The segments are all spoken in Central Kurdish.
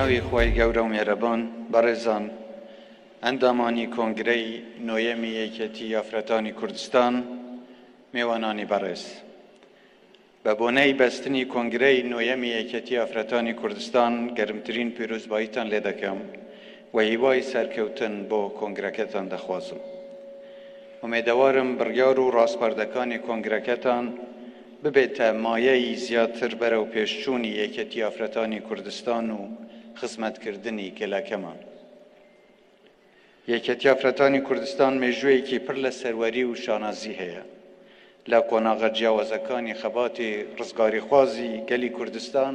ناوی خوای گەورە و میهرەبان بەڕێزان ئەندامانی کۆنگرەی نۆیەمی یەکێتی ئافرەتانی کوردستان، مێوانانی بەڕێز. بە بۆنەی بەستنی کۆنگرەی نۆیەمی یەکێتی ئافرەتانی کوردستان گەرمترین پیرۆزباییتان لێ دەکەم و هیوای سەرکەوتن بۆ کۆنگرەکەتان دەخوازم. ئومێدەوارم بڕیار و ڕاسپاردەکانی کۆنگرەکەتان ببێتە مایەی زیاتر بەرەوپێشچوونی یەکێتی ئافرەتانی کوردستان و خزمەتکردنی گەلەکەمان. یەکێتی ئافرەتانی کوردستان مێژوویەکی پڕ لە سەروەری و شانازی هەیە. لە قۆناغە جیاوازەکانی خەباتی ڕزگاریخوازی گەلی کوردستان،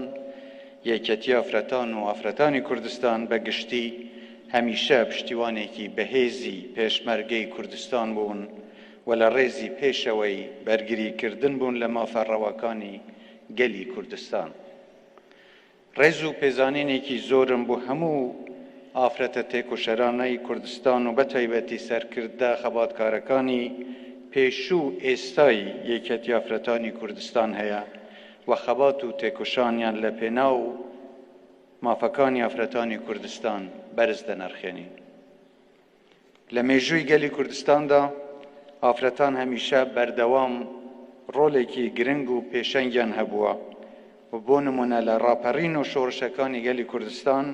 یەکێتی ئافرەتان و ئافرەتانی کوردستان بە گشتی هەمیشە پشتیوانێکی بەهێزی پێشمەرگەی کوردستان بوون و لە ڕێزی پێشەوەی بەرگریکردن بوون لە مافە ڕەواکانی گەلی کوردستان. ڕێز و پێزانینێکی زۆرم بۆ هەموو ئافرەتە تێکۆشەرانەی کوردستان و بەتایبەتی سەرکردە خەباتکارەکانی پێشوو و ئێستای یەکیەتی ئافرەتانی کوردستان هەیە و خەبات و تێکۆشانیان لە پێناو مافەکانی ئافرەتانی کوردستان بەرز دەنرخێنین. لە مێژووی گەلی کوردستاندا ئافرەتان هەمیشە بەردەوام ڕۆڵێکی گرنگ و پێشەنگیان هەبووە و بۆ نموونە لە ڕاپەڕین و شۆڕشەکانی گەلی کوردستان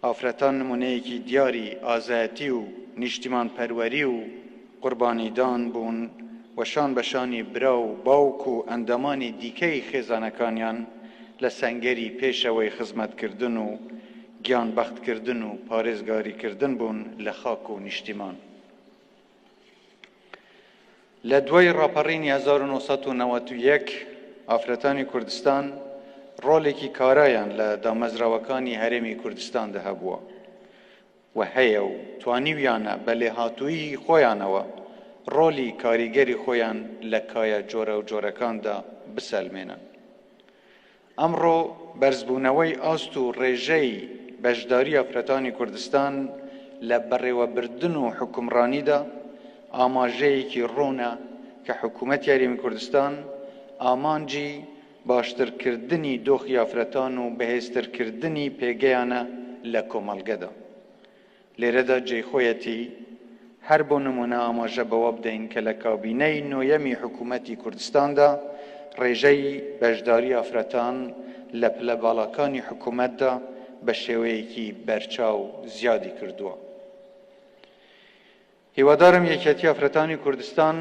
ئافرەتان نموونەیەکی دیاری ئازایەتی و نیشتیمانپەروەری و قوربانیدان بوون و شان بە شانی برا و باوک و ئەندامانی دیکەی خێزانەکانیان لە سەنگەری پێشەوەی خزمەتکردن و گیانبەختکردن و پارێزگاریکردن بوون لە خاک و نیشتیمان. لە دوای ڕاپەڕینی 1991 ئافرەتانی کوردستان ڕۆڵێکی کارایان لە دامەزراوەکانی هەرێمی کوردستاندا هەبووە و هەیە و توانیویانە بە لێهاتوویی خۆیانەوە ڕۆڵی کاریگەری خۆیان لە کایە جۆراوجۆرەکاندا بسەلمێنن. ئەمڕۆ بەرزبوونەوەی ئاست و ڕێژەی بەشداری ئافرەتانی کوردستان لە بەڕێوەبردن و حوکمڕانیدا ئاماژەیەکی ڕوونە کە حکوومەتی هەرێمی کوردستان ئامانجی باشترکردنی دۆخی ئافرەتان و بەهێزترکردنی پێگەیانە لە کۆمەڵگەدا. لێرەدا جێی خۆیەتی هەر بۆ نموونە ئاماژە بەوە بدەین کە لە کابینەی نۆیەمی حکوومەتی کوردستاندا ڕێژەی بەشداری ئافرەتان لە پلە باڵاکانی حکوومەتدا بە شێوەیەکی بەرچاو زیادی کردووە. هیوادارم یەکێتی ئافرەتانی کوردستان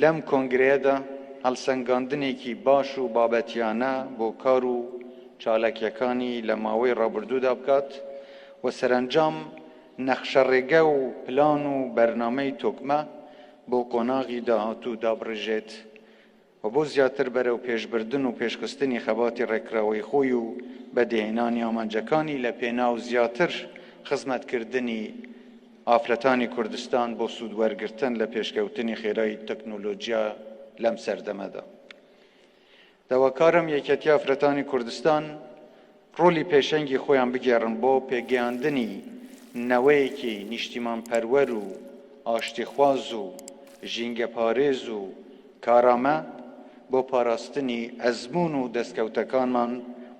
لەم کۆنگرەیەدا هەڵسەنگاندنێکی باش و بابەتیانە بۆ کار و چالاکیەکانی لە ماوەی ڕابردوودا بکات و سەرەنجام نەخشەڕێگە و پلان و بەرنامەی تۆکمە بۆ قۆناغی داهاتوو دابڕێژێت و بۆ زیاتر بەرەو پێشبردن و پێشخستنی خەباتی ڕێکخراوەی خۆی و بەدیهێنانی ئامانجەکانی لە پێناو زیاتر خزمەتکردنی ئافرەتانی کوردستان بۆ سوودوەرگرتن لە پێشکەوتنی خێرای تەکنۆلۆجیا لەم سەردەمەدا. داواکارم یەکێتی ئافرەتانی کوردستان ڕۆلی پێشەنگی خۆیان بگێڕن بۆ پێگەیاندنی نەوەیەکی نیشتیمانپەروەر و ئاشتیخواز و ژینگەپارێز و کارامە بۆ پاراستنی ئەزموون و دەستکەوتەکانمان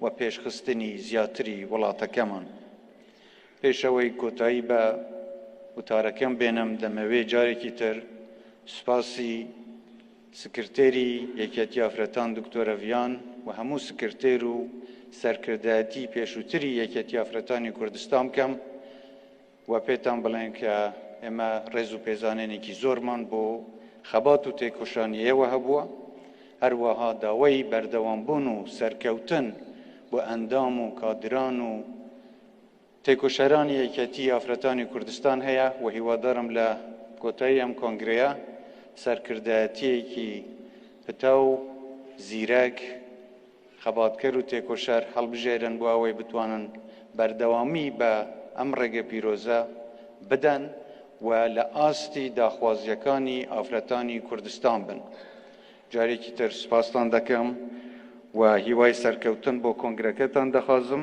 و پێشخستنی زیاتری وڵاتەکەمان. پێش ئەوەی کۆتایی بە وتارەکەم بێنم دەمەوێ جارێکی تر سوپاسی سکرتێری یەکێتی ئافرەتان دکتۆرە ڤیان و هەموو سکرتێر و سەرکردایەتی پێشووتری یەکێتی ئافرەتانی کوردستان بکەم و پێتان بڵێن کە ئێمە ڕێز و پێزانینێکی زۆرمان بۆ خەبات و تێکۆشانی ئێوە هەبووە، هەروەها داوای بەردەوامبوون و سەرکەوتن بۆ ئەندام و کادران و تێکۆشەرانی یەکێتی ئافرەتانی کوردستان هەیە و هیوادارم لە کۆتایی ئەم کۆنگرەیە سەرکردایەتییەکی پتەو، زیرەک، خەباتکەر و تێکۆشەر هەڵبژێرن بۆ ئەوەی بتوانن بەردەوامی بە ئەم ڕێگە پیرۆزە بدەن و لە ئاستی داخوازییەکانی ئافرەتانی کوردستان بن. جارێکی تر سوپاستان دەکەم و هیوای سەرکەوتن بۆ کۆنگرەکەتان دەخوازم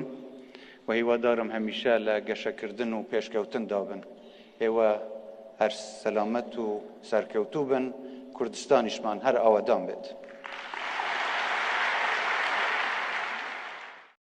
و هیوادارم هەمیشە لە گەشەکردن و پێشکەوتندا بن. ئێوە هەر سەلامەت و سەرکەوتوو بن، کوردستانیشمان هەر ئاوەدان بێت.